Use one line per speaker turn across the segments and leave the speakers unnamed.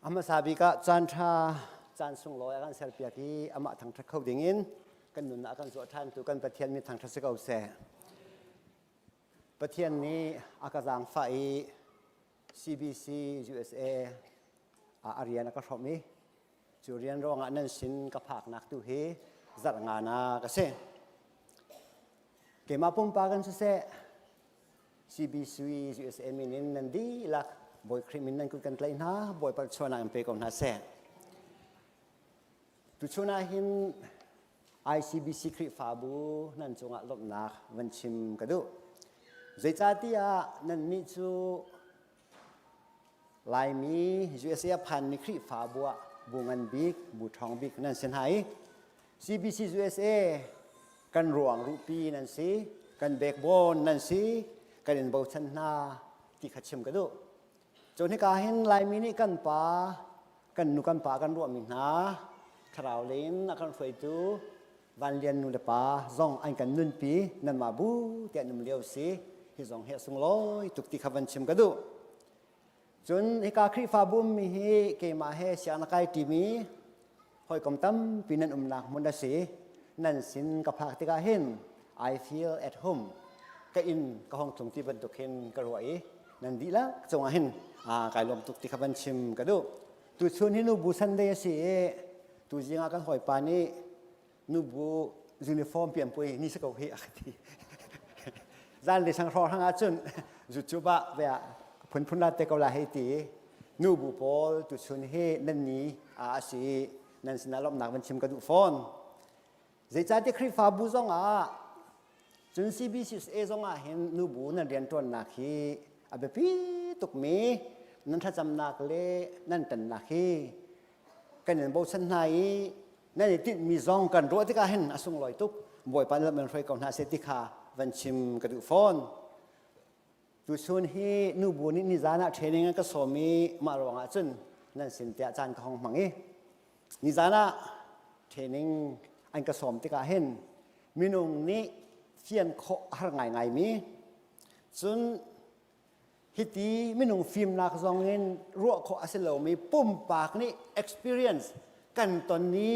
A hmasa bik ah caan ṭha, caan sunglawi a kan serpiak i amah thangṭhat kho dingin kan nunnak a kan zuah ṭhantu kan Pathian min thangṭhat si ko seh. Pathian nih a ka zaangfah i CBC USA ah a rian a ka hrawmh i cu rian ruangah nan sin ka phaknak tu hi zarh nganak a si. Keimah pumpak in siseh, CBC USA min in nan dihlak Bawi Khrih min nan kut kan tlaih hna, Bawipa chuahnak in pe ko hna seh. Tuchun ah hin ICBC Khrihfabu nan cungah lawmhnak van chim ka duh. Zeicahtiah nannih cu Laimi USA a phanmi Khrihfabu ah bu ngan bik, bu ṭhawng bik nan si hna i CBC USA kan ruang ruhpi nan si, kan backbone nan si, kan in bochan hna ti kha chim ka duh. Cun hika hin Laimi nih kan pa, kan nu kan pa kan ruahmi hna thlarau lei in a kan hruaitu Van Lian nu le pa zong an kan nunpi nanmah bu tiah num lio si hi zong hi a sunglawi tuk ti kha van chim ka duh. Cun hika Khrihfabu ummi hi keimah he sianginn kai ṭimi hawikom tampi nan umnak hmun a si. Nan sin ka phak tikah hin I feel at home. Ka inn ka hong tlung ti bantuk hin ka ruah i nan dihlak cungah hin kai lawm tuk ti kha van chim ka duh. Tuchun hi nubu Sunday a si i tuzing ah kan hawipa nih nubu uniform pianpui ni si ko hi a ka ti. Zan le sang hrawng hrang ahcun zucu ba ve ah phunphun la te ko la hei ti. Nubu pawl tuchun hi nan ni a si i nan sinah lawmhnak van chim ka duh fawn. Zeicahtiah Khrihfabu zong ah cun CBCUSA zong ah hin nubu nan rianṭuannak hi a biapi tukmi nan thlacamnak le nan ṭannak hi kan in bochan hna i nan i tinhmi zong kan ruah tikah hin a sunglawi tuk. Bawipa nih lam in hruai ko hna seh ti kha van chim ka duh fawn. Tuchun hi nubu nih nizan ah training an ka sawm i mah ruangah cun nan sin tiah caan ka hong hmang i nizan ah training an ka sawm tikah hin minung nih fian khawh a har ngaingaimi cun hiti minung fimnak zong in ruah khawh a si lomi pumpak nih experience kan ton i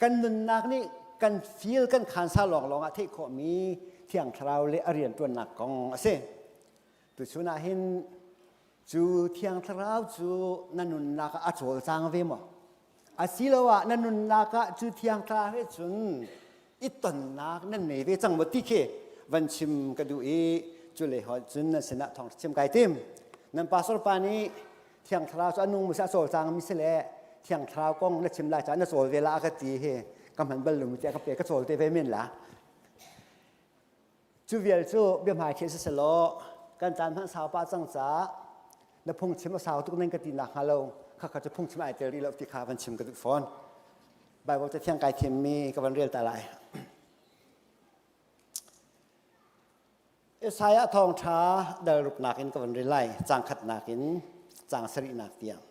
Kan nunnak nih kan feel kan khansa lawnglawng ah theih khawhmi Thiang Thlarau le a rianṭuannak kong a si. Tuchun ah hin cu Thiang Thlarau cu na nunnak ah a cawlcang ve maw? Asiloah na nunnak ah cu Thiang Thlarau he cun i tonnak nan nei ve cang maw ti khi van chim ka duh i cu lei hoi cun nan sinah thawng chim kai tim. Nan pastor pa nih Thiang Thlarau cu a nung mi si a cawlcang mi si le Thiang Thlarau kong na chim lai caah na cawl ve la a ka ti hi ka hman bal lo mi tiah ka pe ka cawl te ve men la. Cu vial cu biahmai khi si selaw kan caan hmanh sau pa cang caah na phungchim a sau tuk nan ka ti nak hnga lo khakha cu phungchim ai tel rih lo ti kha van chim ka duh fawn. Bible cathiang kai thim mi ka van rel ta lai. Isaiah thawngṭha dal ruknak in ka van rel lai, caang khatnak in caang sarihnak tiang.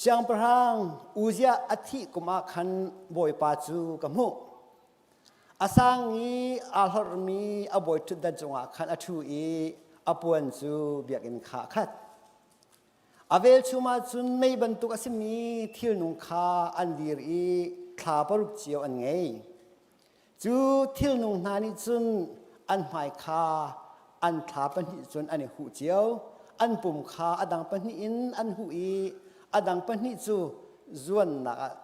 Siangpahrang Uzziah a thih kum ah khan Bawipa cu ka hmuh. A sang i aa hlorhmi a bawi ṭhutdan cungah khan a ṭhu i a puan cu biakinn kha a khat. A velchum ah cun mei bantuk a simi thilnung kha an dir i thla paruk cio an ngei. Cu thilnung hna nih cun an hmai kha an thla pahnih cun an i huh cio. An pum kha a dang pahnih in an huh i a dang pahnih cu zuannak ah,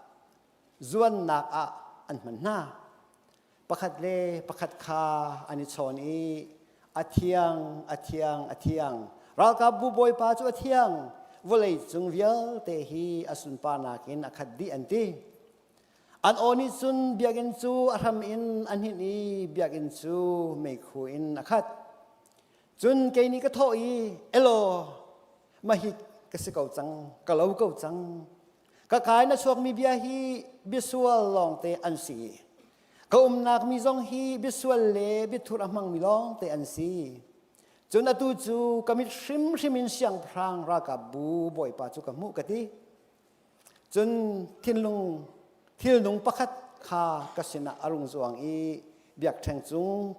zuannak ah an hman hna. Pakhat le pakhat kha an i chawn i a thiang, a thiang, a thiang. Ralkapbu Bawipa cu a thiang. Vawlei cung vialte hi a sunparnak in a khat dih an ti. An aw nih cun biakinn cu a hram in a hninh i biakinn cu meikhu in a khat. Cun kei nih ka thawh i, Elaw, mahhi ka si ko cang, ka lo ko cang. Ka kai na chuakmi bia hi biasual lawngte an si. Ka umnak mi zong hi biasual le biathur a hmangmi lawngte an si. Cun atu cu ka mit hrimhrim in siangpahrang ralkapbu bawipa cu ka hmuh ka ti. Cun thinlung thilnung pakhat kha ka sinah a rung zuang i biakṭheng cung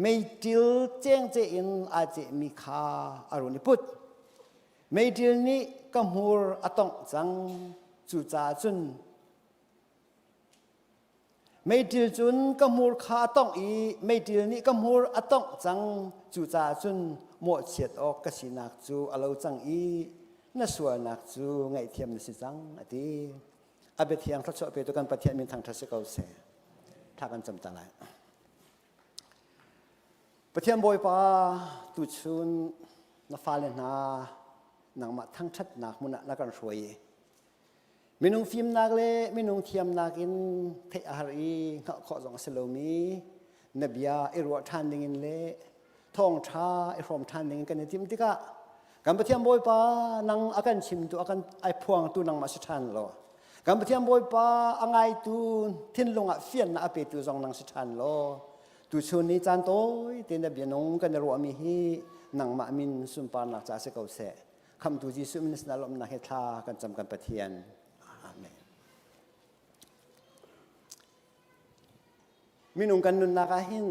meiṭil cengce in aa cehmi kha a run i put. Meiṭil nih ka hmur a tongh cang, cucaah cun meiṭil cun ka hmur kha a tongh i meiṭil nih ka hmur a tongh cang, cucaah cun mawhchiat awk ka sinak cu a lo cang i na sualnak cu ngaihthiam na si cang, a ti. A biathiang thluachuah petu kan Pathian min thangṭhat si ko seh. Thla kan cam ta lai. Pathian Bawipa, tuchun na fale hna nangmah thangṭhatnak hmun ah na kan hruai i minung fimnak le minung thiamnak in theih a har i hngalh khawh zong a si lomi na bia i ruah ṭhan dingin le thawngṭha i hrawm ṭhan dingin kan i timh tikah kan Pathian Bawipa nang a kan chimtu a kan ai phuangtu nangmah si ṭhan law kan Pathian Bawipa a ngaitu thinlung ah fiannak a petu zong nang si ṭhan law tuchun ni caan tawi te na bia nung kan i ruahmi hi nangmah min sunparnak ca si ko seh khamtu Jesuh min sinah lawmhnak he thla kan cam kan Pathian amen Minung kan nunnak ah hin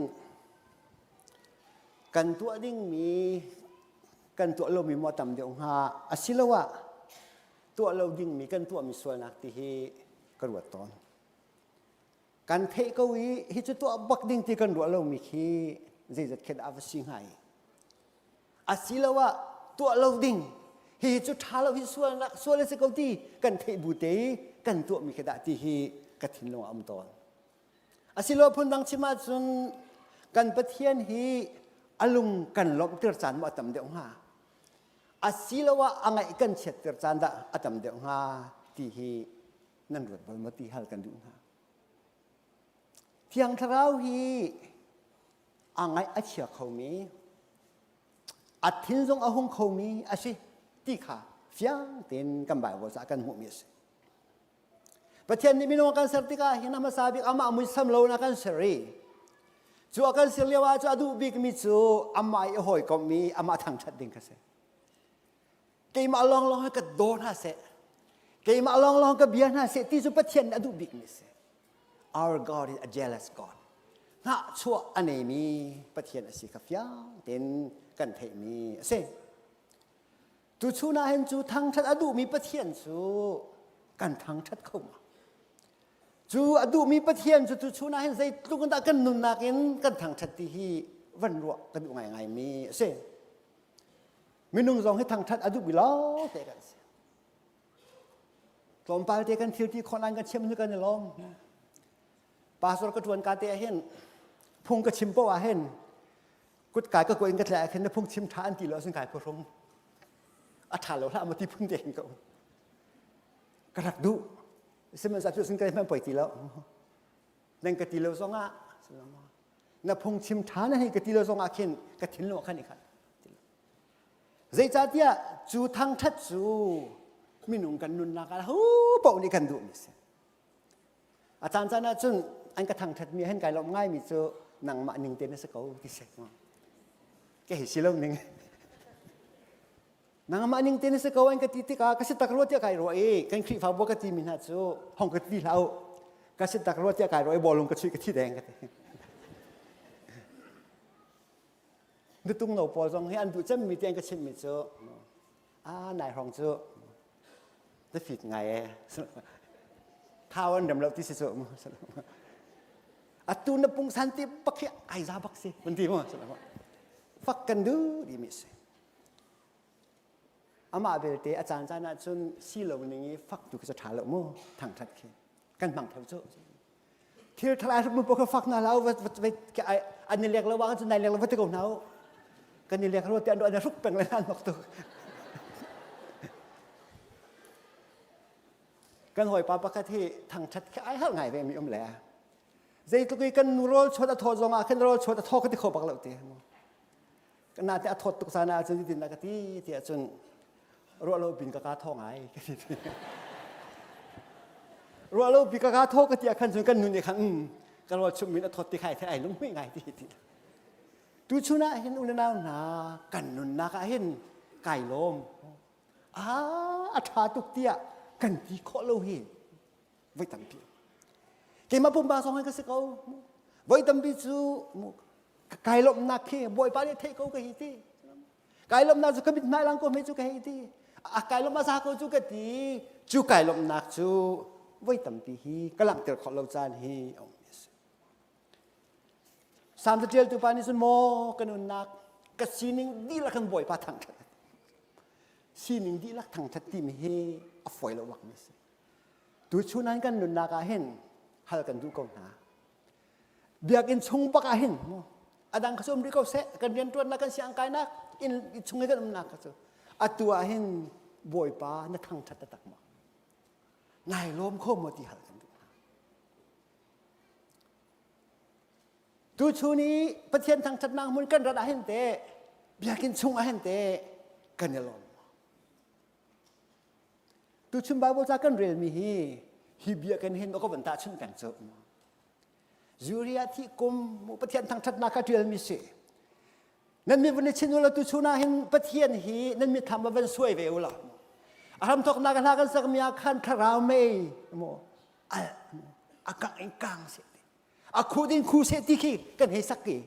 kan tuah dingmi kan tuah lomi maw tam deuh hnga asiloah tuah lo dingmi kan tuahmi sualnak ti hi ka ruat tawn. Kan theih ko i hi cu tuah bak ding ti kan ruah lomi khi zeizat khen a va si hnga i asiloah tuah lo ding hihi cu ṭha lo hi sualnak sual a si ko ti kan theih bu te i kan tuahmi khi dah ti hi ka thinlung ah um tawn asiloah phundang chim ahcun kan Pathian hi a lung kan lawmhter caan maw a tam deuh hnga asiloah a ngaih kan chiatter caan dah a tam deuh hnga ti hi nan ruat bal maw ti hal kan duh hna Thiang Thlarau hi a ngaih a chia khomi a thin zong a hung khomi a si ti kha fiang tein kan Bible caah kan hmuhmi a si. Pathian nih minung a kan ser tikah hin a hmasa bik amah muisam lo in a kan ser i cu a kan ser lio ah cu a duh bikmi cu amah i a hawikomhmi amah thangṭhat ding kha si. Keimah lawnglawng hi ka daw hna seh keimah lawnglawng ka bia hna seh ti cu Pathian nih a duh bikmi a si. Our God is a jealous God. Hnahchuah a neimi Pathian a si kha fiang tein kan theihmi a si. Tuchun ah hin cu thangṭhat a duhmi Pathian cu kan thangṭhat kho ma? Cu a duhmi Pathian cu tuchun ah hin zeitluk in dah kan nunnak in kan thangṭhat ti hi van ruah kan duh ngaingaimi a si. Minung zong hi thangṭhat a duhmi lawng te kan si. Tlawmpal te kan thil ti khawh nain kan chim cu kan i lawm. Pastor ka ṭuan ka te ah hin phung ka chim poah ah hin kutkai ka kuah in ka tlai ah khin na phung chim ṭha an ti lo ahcun kai phuhrung. A ṭha lo hlah maw ti phun te hin ka um. Ka rak duh. Sihmanhsehlaw cu cun ka hman poi ti lo. Nan ka ti lo zong ah na phung chim ṭha na hei ka ti lo zong ah khin ka thinlung ah khan i khat. Zeicahtiah cu thangṭhat cu minung kan nunnak ah ho paoh nih kan duhmi a si. A caancaan ahcun an ka thangṭhatmi hen kai lawmh ngaimi cu nangmah ning te na si ko ti si. Ka hei si lo ning. Nangmah ning te na si ko an ka ti tikah ka si tak rua tiah kai ruah i kan Khrihfabu ka timi hna cu hong ka ti hlah u. Ka si tak rua tiah kai ruah i bawlung ka chuih ka thi deng ka ti. Nutung no pawl zong hi an duh cemmi ti an ka chimmi cu a nai hrawng cu na fit ngai e thau an rem lo ti si cu atu na pungsan ti bak hi ai za bak si man ti mu fak kan duh ti mi si amah belte a caan caan ah cun si lo ning i fak tu khi cu ṭha lo mu thangṭhat khi kan hmang theo cu thil thalai hrup mu kha fak na lau an i lek lo ah cun nai lek lo va ti ko hna u kan i lek ro ti an an hruk peng le an nok tuk kan hawipa pakhat hi thangṭhat khi ai harh ngai ve mi um le zeitluk i kan nu rawl chuat a thaw zong ah khin rawl chuat a thaw ka ti kho bak lo ti na te a thawt tuk caan ah cun tin ka ti tiah cun ruah lo pin ka ka thaw ngai ka ti ruah lo pi ka ka thaw ka ti ah khan cun kan nun i khan um ka rual chum min a thawt ti khai the ai lung hmui ngai ti ti tu chun ah hin unau hna kan nunnak ah hin kai lawm a a tha tuk tiah kan ti khawh lo hi voi tampi keimah pumpak zong hi ka si ko voi tampi cu kai lawmhnak khi bawipa nih theih ko ka hi ti kai lawmhnak cu ka mit hmai lang ko hme cu ka hei ti. A kai lawmh a za ko cu ka ti. Cu kai lawmhnak cu voi tampi hi ka langhter khawh lo caan hi a um a si. Salm caṭialtu pa nih cun maw ka nunnak ka sining dihlak in Bawipa thangṭhat sining dihlak thangṭhat timi hi a fawi lo bakmi a si. Tuchun ah kan nunnak ah hin hal kan duh ko hna. Biakinn chung bak ah hin a dang kha cu um rih ko seh kan rianṭuannak kan siang kainak inn chung i kan umnak kha cu atu ah hin Bawipa na thangṭhat taktak maw? Nai lawm kho maw ti hal kan duh hna. Tuchun i Pathian thangṭhatnak hmun kan rat ah hin teh biakinn chung ah hin teh kan i lawm. Tuchun Bible ca kan relmi hi hi bia kan hin ka van tahchunh peng cu. Zuria thi kum Pathian thangṭhatnak kha ṭialmi si. Nan mi van i chin ula tuchun ah hin Pathian hi nan mitthlam va van suai ve ula. A hramthawknak hla kan sakmi ah khan thlarau mei maw al a kang in kang se ti. A khu din khu se ti khi kan hei sak ki.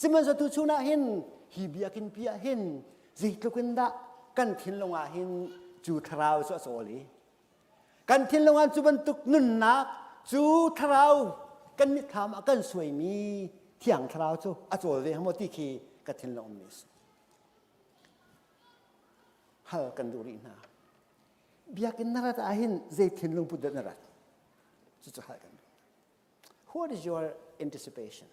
Sihmanhsehlaw tuchun ah hin hi biakinn pi ah hin zeitluk in dah kan thinlung ah hin cu thlarau cu a cawl i kan thinlung ah cu bantuk nunnak cu thlarau kan mitthlam ah kan suaimi thiang thlarau cu a cawl ve maw ti khi ka thinlung ummi a si. Hal kan duh rih hna. Biakinn na rat ah hin zei thinlung put dah na rat? Cucu hal kan duh. What is your anticipation?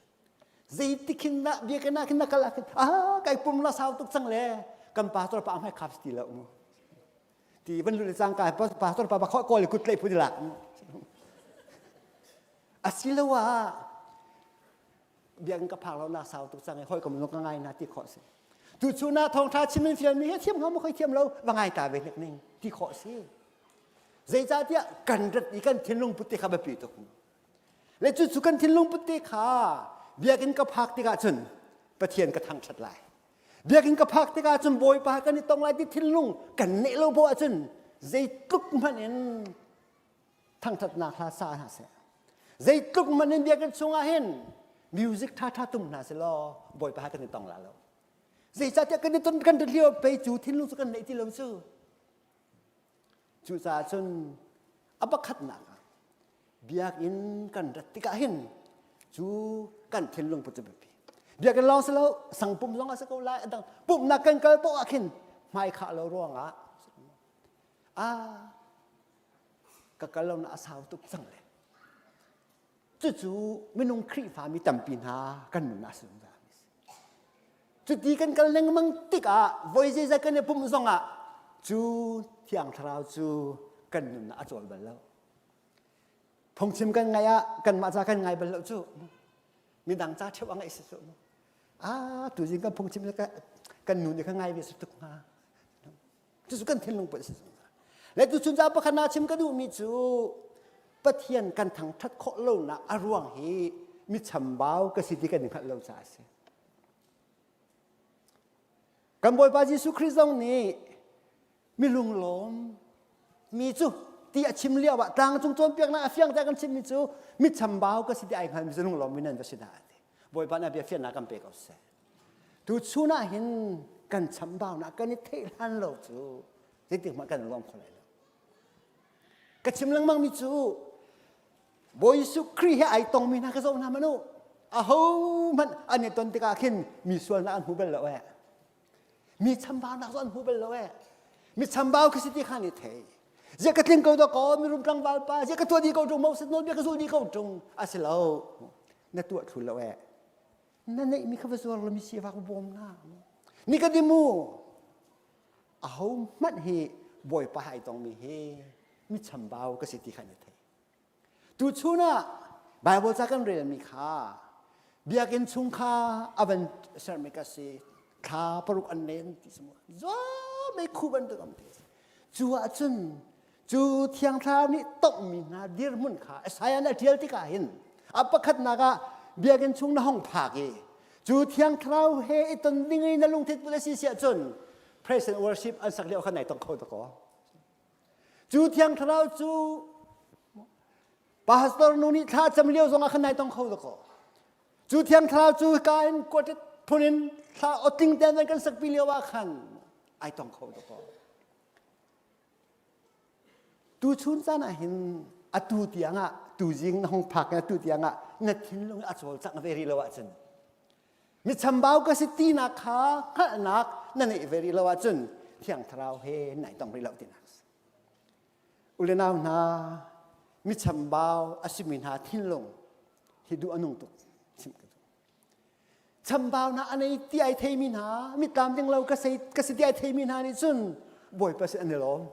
Zeitik hin dah biakinn ah khin na kal ah khin ah kai pum la sau tuk cang le kan pastor pa hmai khap ti lo mu. Ti van lu le cang ka pastor pa ba khoi kawl kut tlai phu dilak. Asiloah biakinn ka phak lo na sau tuk cang i hoi kom ka ngai na ti khawh si. Tu chu na thawngtha chim in fial mi he thiam hnga mo khoi thiam lo va ngai ta ve nek ning ti khawh si. Zeicahtiah kan rat i kan thinlung put te kha biapi tuk. Le cucu kan thinlung put te kha biakinn ka phak tikah cun Pathian ka thangṭhat lai. Biakinn ka phak tikah cun Bawipa kan i tong lai ti thinlung kan neih lo poah ahcun zeitluk hmanh in thangṭhatnak hla sa hna seh. Zeitluk hmanh in biakinn chungah hin music ṭhaṭha tum hna selaw Bawipa kan i tong la lo. Zeicahtiah kan i ton kan rat lio pei cu thinlung cu kan neih ti lo cu. Cucaah cun a pakhatnak ah biakinn kan rat tikah hin cu kan thinlung put cu biapi. Biakinn lawng si lo, sangpum zong a si ko lai, adang pumhnak kan kal poah ah khin hmai khah lo ruangah ah ka kal lo na a sau tuk cang le. Cucu minung Khrihfa mi tampi hna kan nun ah a si zungzal. Cuti kan kal lengmang tikah voi zeizat kan i pumh zongah cu Thiang Thlarau cu kan nun ah a cawl bal lo. Phungchim kan ngaih ah kanmah ca kan ngai bal lo cu. Midang ca ṭheu a ngaih si cu. Ah, tuzing kan phungchim kan nu nih kha ngai ve si tuk hnga. Cucu kan thinlung put a si zungzal. Le tuchun ca pakhat na chim ka duhmi cu Pathian kan thangṭhat khawh lonak a ruang hi mi chambau ka si ti kan i hngalh lo caah a si. Kan Bawipa Jesuh Khrih zong nih mi lunglawm mi cu ti a chim lio ah tlangcung cawnpiaknak a fiang te kan chimmi cu mi chambau ka si ti ai hngalmi cu lunglawm mi nan va si dah a ti. Bawipa nih a bia fiannak kan pe ko seh. Tuchun ah hin kan chambaunak kan i theih hlan lo cu zeitik hmanh kan lawm kho lai lo. Ka chim lengmang mi cu Bawi Jesuh Khrih he ai tongmi hna ka zoh hna hmanh u. Aho hmanh an i ton tikah khin mi sualnak an hmu bal lo eh. Mi chambaunak cu an hmu bal lo eh. Mi chambau khi si ti kha an i thei. Ziah ka tling ko dah kaw mirum tlangval pa ziah ka tuah dih ko ṭung Moses nawlbia ka zul dih ko ṭung a si lo. Na tuah thlu lo eh. Na neihmi kha va zuar law mi sifak va bawm hna. Nikadimu aho hmanh hi Bawipa ai tongmi hi mi chambau ka si ti kha an i thei. Tuchun ah Bible ca kan relmi kha biakinn chung kha a van sermi ka si thla paruk an len ti si mu zuam khu bantuk am ti cu ahcun Cu Thiang Thlarau nih tonghmi hna dirhmun kha Isaiah nih a ṭial tikah hin a pakhatnak ah biakinn chung na hong phak i cu Thiang Thlarau he i ton ding i na lungthin put a si si ahcun praise and worship an sak lio khan nai tong kho dakaw. Cu Thiang Thlarau cu pastor nu nih thla cam lio zongah khan nai tong kho dakaw. Cu Thiang Thlarau cu ka in quartet phun in thla otling ten kan sakpi lio ah khan ai tong kho dakaw. Tuchun caan ah hin atu tiang ah tuzing na hung phak in atu tiang ah na thinlung a cawlcangh ve rih lo ahcun mi chambau ka si tinak kha hngalhnak na neih ve rih lo ahcun Thiang Thlarau he nai tong rih lo tinak a si. U le nau hna, mi chambau a simi hna thinlung hi duh a nung tuk chim ka duh. Chambaunak a nei ti ai theimi hna, mitlam ding lo ka si ti ai theimi hna nih cun Bawipa sin an i lawm.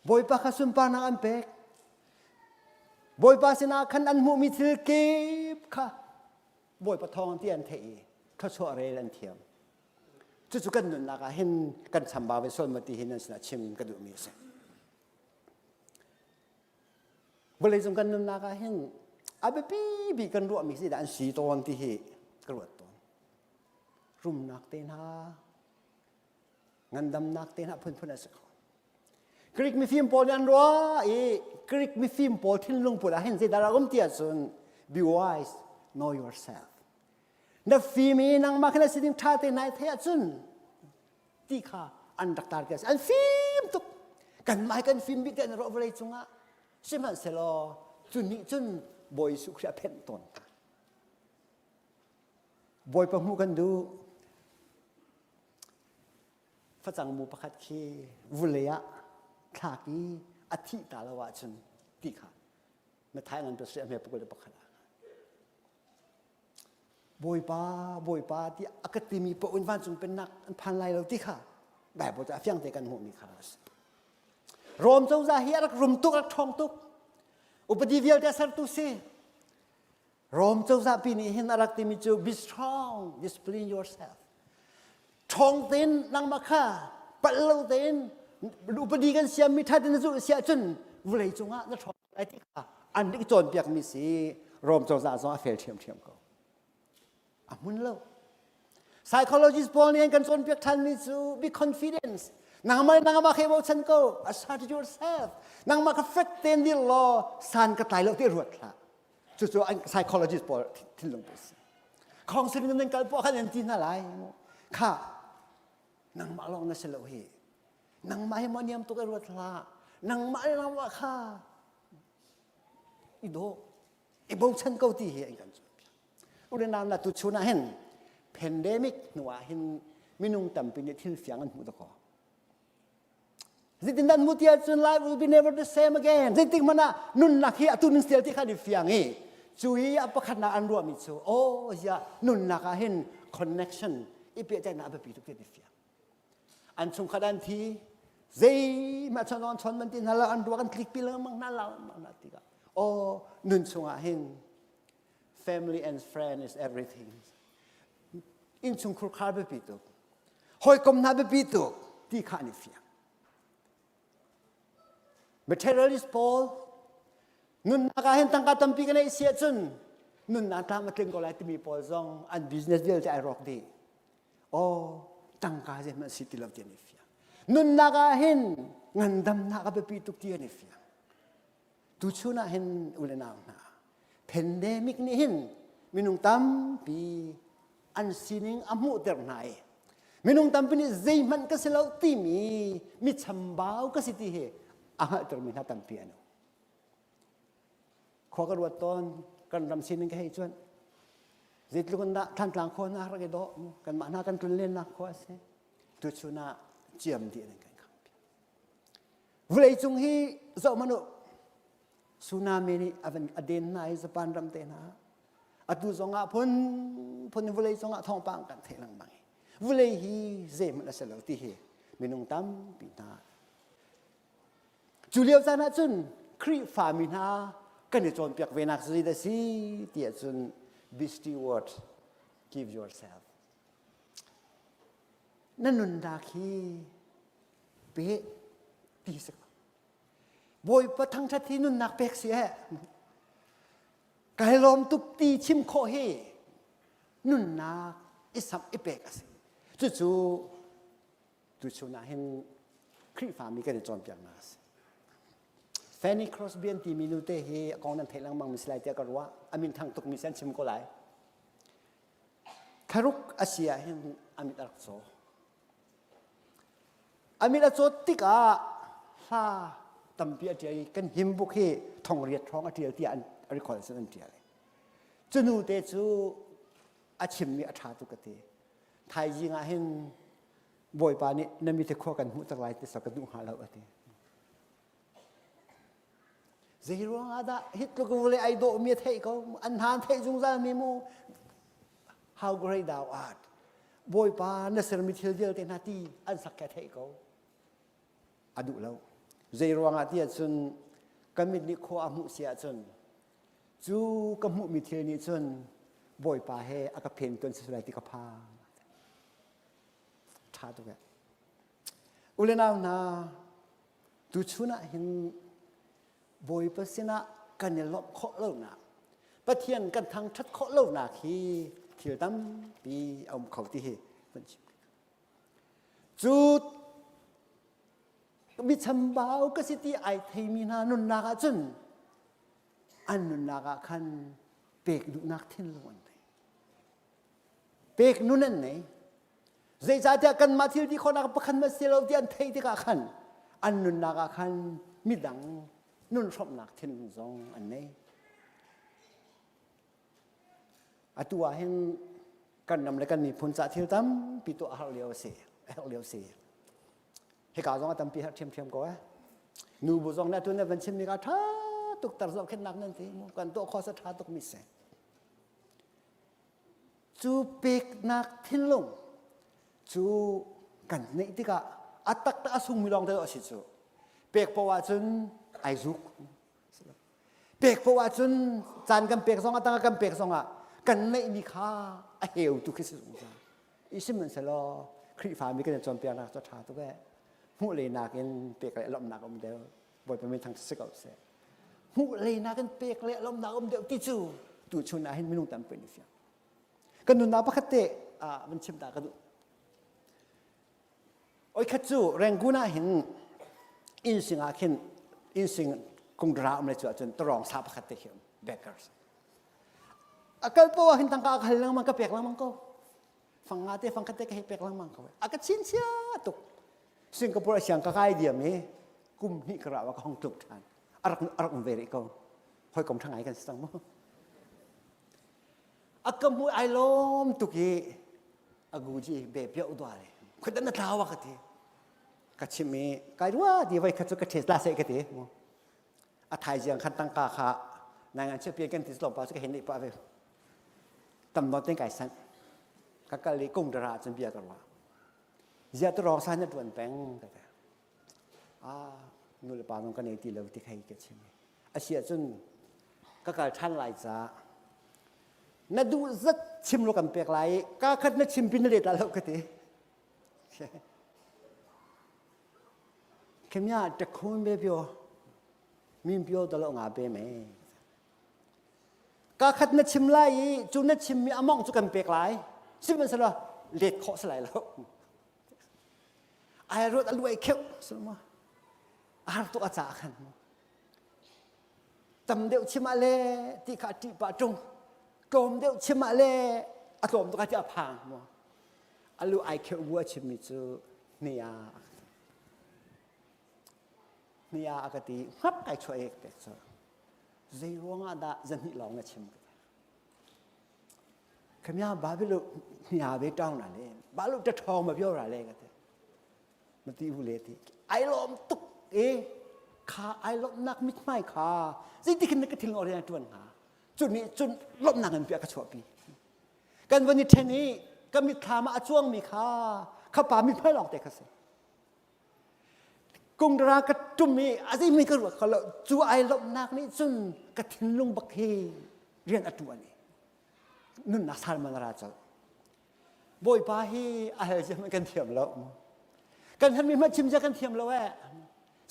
Bawipa kha sunparnak an pek. Bawipa sinah khan an hmuhmi thil kip kha Bawipa thawng ti an theih i thluachuah rel an thiam. Cucu kan nunnak ah hin kan chambau ve sual maw ti hi nan sinah chim ka duhmi a si. Vawleicung kan nunnak ah hin a biapi bik kan ruahmi si dah an si tawn ti hi ka ruat tawn. Rumnak te hna, ngandamnak te hna phunphun an si kho. Greek mifim pawl nih an ruah i Greek mifim pawl thinlung pawl ah hin zeidah rak um ti ahcun be wise, know yourself. Na fim i nangmah khan na sining ṭha te nai theih ahcun ti kha an rak tar ti a si. An fim tuk. Kanmah hi kan fim bik ti an ruah vawlei cungah. Sihmanhsehlaw cu nih cun Bawi Jesuh Khrih a phenh tawn hna. Bawipa hmuh kan duh. Facang mu pakhat khi vulei ah thlak i a thih ta lo ahcun ti kha Matthai ngan tu a hme pukul le pakhat ah. Bawipa, Bawipa ti a ka timi paoh in vancung pennak an phan lai lo ti kha Bible cu a fiang te kan hmuhmi kha a si. Rom cozah hi a rak rum tuk, a rak ṭhawng tuk. Upadi vialte a sertu si. Rom cozah pi nih hin a rak timi cu be strong, discipline yourself. Ṭhawng tein nangmah kha palh lo tein upadi kan siammi ṭha tein na zulh si ahcun vawlei cungah na ṭhawng lai ti kha an rak i cawnpiakmi si Rom cozah zong a fel ṭhiamṭhiam ko. A hmun lo. Psychologist pawl nih an kan cawnpiak ṭhanmi cu be confidence. Nangmah le nangmah kha i bochan ko. Assert yourself. Nangmah kha fek tein dir law san ka tlai lo ti ruat hlah. Cucu an psychologist pawl thinlung pawl si. Counseling nan kal poah khan an ti hna lai. Kha nangmah lawng na si lo hi. Nangmah hi maw niam tuk i ruat hlah. Nangmah le nangmah kha i daw, i bochan ko ti hi an kan cawnpiak. Ulenau na tu chun ah hin pandemic hnu ah hin minung tampi nih thil fiang an hmuh dakaw. Zeitin dan mu ti ahcun life will be never the same again. Zeitik hmanh ah nunnak hi atu nun sial ti kha ni fiang i cu i a pakhatnak an ruahmi cu oh ya nunnak ah hin connection i pehtlaihnak a biapi tuk ti fiang. An chungkhat an thi zeihmah chon on chon man ti hna lo an ruak an tlik pi lengmang hna lo hna tikah oh nun chungah hin family and friend is everything innchungkhur khar biapi tuk hawikom hna biapi tuk ti kha an i fiang materialist pawl nunnak ah hin tangka tampi ka neih si ahcun nunnak tlam a tling ko lai timi pawl zong an business vialte ai rawk dih oh tangka zeihmanh si ti lo ti an i fiang nunnak ah hin ngandamnak a biapi tuk ti an i fiang Tuchun ah hin u le nau hna, pandemic nih hin minung tampi an sining a hmuhter hna i minung tampi nih zeihmanh ka si lo timi mi chambau ka si ti hi a hngalhtermi hna tampi an um. Khua ka ruat tawn, kan ram sining ka hei cuanh. Zeitluk in dah Thantlang khua hna rak i dawh, kanmah hna kan tlunlennak khua a si. Tuchun ah ciam dih in kan khang. Vawleicung hi zoh hmanh u. Tsunami nih a van a den hna i Japan ram te hna. Atu zong ah phun phun in vawleicung ah thawngpang kan theih lengmang i vawlei hi zeihmanh a si lo ti hi minung tampi hna. Cu lio caan ah cun Khrihfami hna kan i cawnpiak ve nak zei dah si ti ahcun be steward, give yourself. Na nunnak hi pe ti si ko Bawipa thangṭhat hi nunnak pek si he kai lawm tuk ti chim khawh hi nunnak i samh i pek a si cucu tuchun ah hin Khrihfami kan i cawnpiaknak a si Fanny Crosby an timi nute hi a kong nan theih lengmang mi si lai tiah ka ruah a min thang tukmi si an chim ko lai Thlaruk a si ah hin a mit a rak caw A mit a cawt tikah hla Tampi a ṭial i kan hymn book hi 8,000 hrawng a ṭial tiah an record an ṭial. Cu nu te cu a chimmi a ṭha tuk ka ti. Thaizing ah hin Bawipa nih na mi te khua kan hmuh tak lai ti ka duh hnga lo a ti. Zei ruang ah dah hi tluk vawlei ai dawh mi a theih ko an hna an theih zungzal mi mu how great thou art Bawipa na sermi thil vialte hna ti an sak kha theih ko a duh lo zei ruangah ti ahcun ka mit nih khua a hmuh si ahcun cu ka hmuhmi thil nih cun Bawipa he a ka phen tuan si lai ti ka phang ṭha tuk eh u le nau hna tuchun ah hin Bawipa sinah kan i lawmh khawh lonak Pathian kan thangṭhat khawh lonak hi thil tampi a um kho ti hi kan chim Cu mi chambau ka si ti ai theimi hna nunnak ah cun an nunnak ah khan pek duhnak thinlung an ngei. Pek nun an nei. Zeicahtiah kanmah thil ti khawhnak pakhat ma si lo ti an theih tikah khan an nunnak ah khan midang nun hrawmhnak thinlung zong an nei. Atu ah hin kan ram le kan miphun ca thil tampi tuah a har lio a si. A herh lio a si. Hika zong a tampi herh ṭhiamṭhiam ko eh. Nu bu zong nih atu na van chimmi ka ṭha tuk tar zohkhenhnak nan ti mu kan tuah khawh sa ṭha tuk mi si. Cu peknak thinlung cu kan neih tikah a taktak a sungmi lawng te a si cu. Pek poah ahcun ai zuk. Pek poah ahcun caan kan pek zongah tangka kan pek zongah kan neihmi kha a heu tu khi si zungzal. I sihmanhsehlaw Khrihfami kan i cawnpiaknak cu a ṭha tuk ee. Hmuh leinak in pek le lawmhnak um deuh. Bawipa min thang si ko seh. Hmuh leinak in pek le lawmhnak um deuh ti cu tuchun ah hin minung tampi nih fiang. Kan nunnak pakhat te ah van chim ta ka duh. Oi khat cu Rangoon ah hin innsing ah khin innsing kungdra um le cu ahcun tarong sa pakhat te khi um bakers. A kal poah hin tangka a hal lengmang ka pek lengmang ko. Fang nga te fang khat te ka hei pek lengmang ko. A ka chin chia tuk. Singapore a siang ka kai diam i kum hnih ka ra ka hong tluk ṭhan. A rak a rak um ve rih ko. Hawikom ṭha ngai kan si cang mu. A ka hmu ai lawm tuk i a guji be pio dua le khuat na tlau ka ti ka chim i kai rua ti voi khat cu ka ṭhes la seh ka ti a thaizing khan tangka kha nai ngan chiapian kan ti tlawmpal cu ka hen pa ve tam nawn ten kai san ka kal i kung dara cun bia ka ruah zia tu rong sa na tuan peng ka ti a nu le pa nong ka nei ti lo ti khai ka chim a si ahcun ka kal ṭhan lai ca na duh zat chim lo kan pek lai i ka khat na chim pin na let la lo ka ti khemia takhun be pyo min pyo to lo nga pe me ka khat na chim lai i cu na chim mi among cu kan pek lai sihmanhsehlaw let khawh si lai lo ai ruat a luai kheuh sulma a har tuk a ca khan tam deuh chim ah le ti kha ṭih pah ṭung tlawm deuh chim ah le a tlawm tuk ah ti a phang mu alu ai kheuh bu a chimmi cu hnia hnia a ka ti hngap kai chuah ek pek cu zei ruangah dah zahnih lawng na chim ka ti khamya babilu hnia ve ṭang na le balu ta ṭhawng ma bio ra le ka ti na ti hu le ti ai lawm tuk e kha ai lawmhnak mithmai kha zeiti khin na ka thil rian ṭuan hnga cu nih cun lawmhnak in piah ka chuahpi kan van i ṭhen i ka mitthlam ah a cuangmi kha kha pa mithmai lawng te kha si kungdara ka ṭum i a zeimi ka ruat kho lo cu ai lawmhnak nih cun ka thinlung bak hi rian a ṭuan i nunnak salman ra colh Bawipa hi a hal zia kan thiam lo. Kan herhmi hmanh chim zia kan thiam lo eh.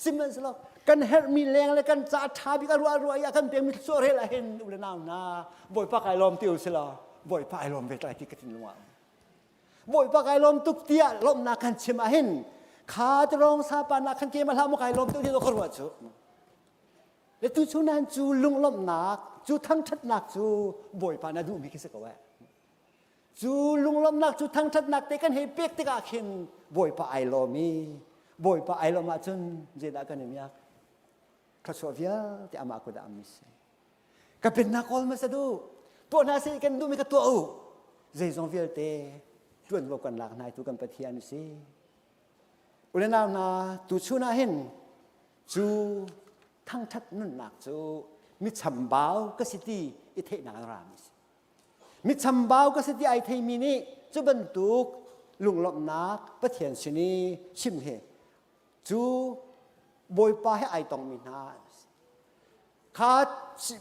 Sihmanhsehlaw kan herhmi leng le kan ca ṭha bik a ruah ruah i a kan pekmi thluachuah rel ah hin u le nau hna Bawipa kai lawm ti u si law Bawipa ai lawm ve tlai ti ka thinlung ah. Bawipa kai lawm tuk tiah lawmhnak kan chim ah hin kha tirong sapa nak khan ke ma hlah mu kai lawm tuk ti ka ruah cu. Le tu chunan cu lunglawmhnak cu thangṭhatnak cu Bawipa na duhmi khi si ko eh. Cu lunglawmhnak cu thangṭhatnak te kan hei pek tikah khin Bawipa ai lawm i Bawipa ai lawm ahcun zeidah kan i miak? Thluachuah vialte amah kut ah am si. Ka pennak kawl hmasa duh. Tuah hna seh kan duhmi ka tuah u. Zeizong vialte ṭuanvo kan lak hna tu kan Pathian a si. Ulenau hna tuchun ah hin cu thangṭhat nunnak cu mi chambau ka si ti i theihnak an rami si. Mi chambau ka si ti ai theimi nih cu bantuk lunglawmhnak Pathian sin i chim hi cu Bawipa he ai tongmi hna an si. Kha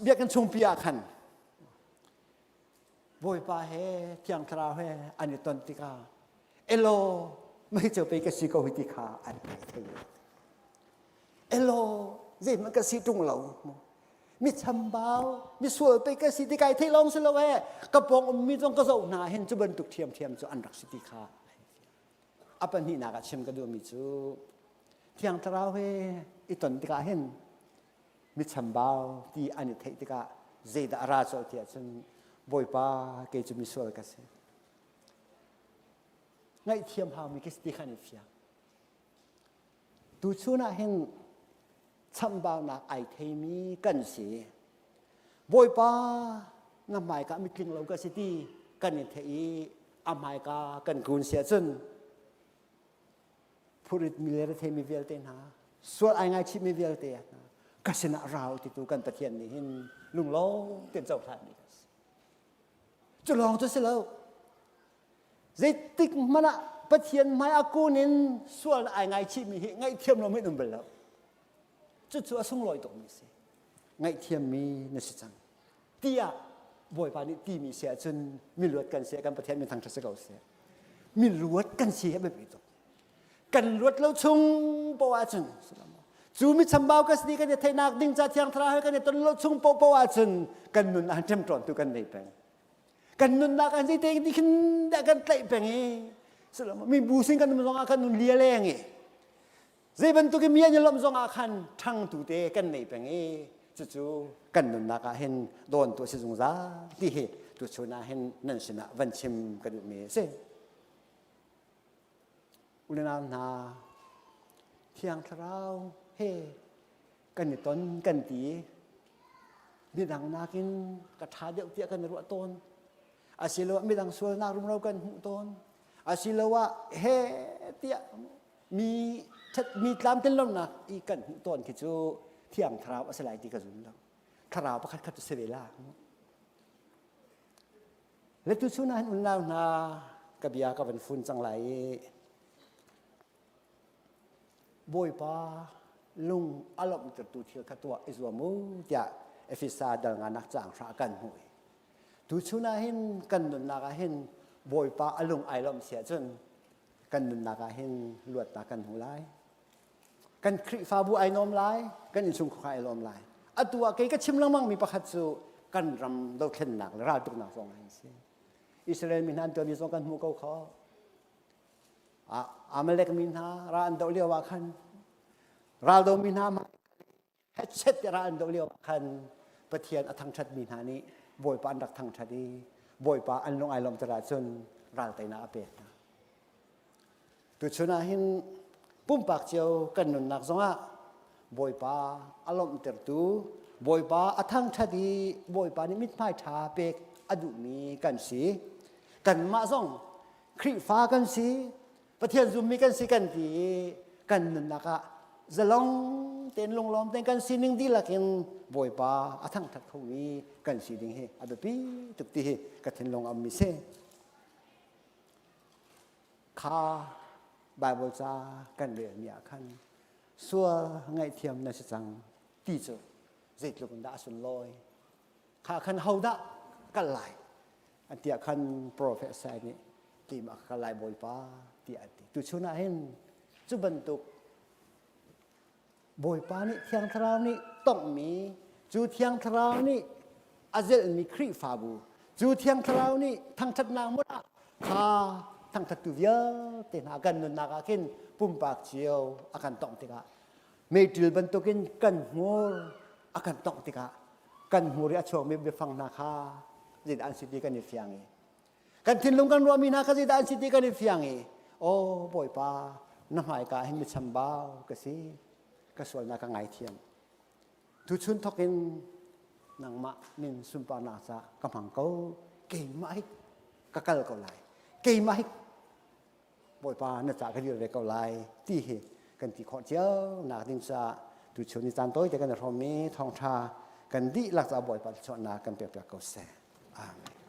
biakinn chungpi ah khan Bawipa he Thiang Thlarau he an i ton tikah elaw mei cu pei ka si ko hi ti kha an thei. Elaw zeihmanh ka si ṭung lo. Mi chambau, mi sual pei ka si ti kai thei lawng si lo ee. Ka pawng ummi zong ka zoh hna hin cu bantuk ṭhiamṭhiam cu an rak si ti kha a pahnihnak ah chim ka duhmi cu Thiang Thlarau he i ton tikah hin mi chambau ti an i theih tikah zeidah a ra colh ti ahcun Bawipa kei cu misual ka si. Ngaihthiam haumi ka si ti kha an i fiang. Tuchun ah hin chambaunak ai theimi kan si. Bawipa na hmaika mitling lo ka si ti kan i theih i a hmaika kan kun si ahcun phurit mi le retheimi vialte hna sual ai ngaichihmi vialte hna ka sinah rau titu kan Pathian nih hin lunglawm tein cohlan mi kan si. Cu lawng cu si lo. Zeitik hmanh ah Pathian hmai a kun in sual ai ngaichihmi hi ngaihthiam lo men um bal lo. Cucu a sunglawi tukmi si. Ngaihthiammi na si cang. Tiah Bawipa nih timi si ahcun miluat kan si kan Pathian min thangṭhat si ko seh. Miluat kan si hi a biapi tuk. Kan luat lo chung poah ahcun cu mi chambau ka si kan i theihnak ding ca thiang thlarau he kan i ton lo chung poah ahcun kan nun ah ṭemṭawn tu kan nei peng. Kan nunnak ah zeite ti khin dah kan tlaih peng i mi bu sin kan um zong ah kan nun lia leng i Zei bantuk in mi an i lawmh zong ah khan ṭhangtu te kan nei peng i cucu kan nunnak ah hin dawntu a si zungzal ti hi tuchun ah hin nan sinah van chim ka duhmi a si. Unau hna, Thiang Thlarau he kan i ton kan ti midang nakin ka ṭha deuh tiah kan i ruah tawn. Asiloah midang sualnak rumro kan hmuh tawn. Asiloah he tiah mi mi tlamtlin lonak i kan hmuh tawn khi cu thiang thlarau a si lai ti ka zum lo thlarau pakhat khat cu si ve la le tu chun ah hin unau hna ka bia ka van fun cang lai i bawipa lung a lawmhtertu thil kha tuah i zuam u tiah Efesa dal nganak caang hra kan hmuh i tuchun ah hin kan nunnak ah hin bawipa a lung ai lawmh si ahcun kan nunnak ah hin luatnak kan hmu lai kan Khrihfabu ai nuam lai kan innchungkhar ai lawm lai atu ah kei ka chim lengmang mi pakhat cu kan ram dothlennak le raltuknak zong an si Israel mi hna an tuan zong kan hmu ko kho Amalek mi hna ra an doh lio ah khan raldo mi hna hetchet ti ra an doh lio ah khan Pathian a thangṭhat mi hna nih Bawipa an rak thangṭhat i Bawipa an lung ai lawmh ahcun ral teinak a pek hna. Tuchun ah hin pumpak cio kan nunnak zongah Bawipa a lawmhtertu Bawipa a thangṭhat i Bawipa nih mithmai ṭha pek a duhmi kan si. Kanmah zong Khrihfa kan si, Pathian zummi kan si kan ti i kan nunnak ah zalong tein lunglawm tein kan sining dihlak in Bawipa a thangthat khomi kan si ding hi a biapi tuk ti hi ka thinlung a ummi si. Kha Bible ca kan relmi ah khan sual ngaihthiam na si cang ti cu zeitluk in dah a sunlawi. Kha khan hodah kal lai an tiah khan prophet Isaiah nih keimah ka lai bawipa tiah a ti tuchun ah hin cu bantuk bawipa nih thiang thlarau nih tonghmi cu thiang thlarau nih a zelhmi Khrihfabu cu thiang thlarau nih thangṭhatnak hmun ah kha thangṭhattu vialte hna kan nunnak ah khin pumpak cio a kan tongh tikah meiṭil bantukin kan hmur a kan tongh tikah kan hmur i a chuakmi biafang hna kha zeidah an si ti kan i fiang i kan thinlung kan ruahmi hna kha zeidah an si ti kan i fiang i aw bawipa na hmaika hin mi chambau ka si ka sualnak ka ngaithiam. Tuchun thawkin nangmah min sunparnak ca ka hmang ko. Keimah hi ka kal ko lai. Keimah hi Bawipa na ca ka dir ve ko lai ti hi kan ti khawh cio nak ding caah tuchun ni caan tawite kan i hrawmmi thawngṭha kan dihlak caah Bawipa thluachuahnak kan pekpiak ko seh. Amen.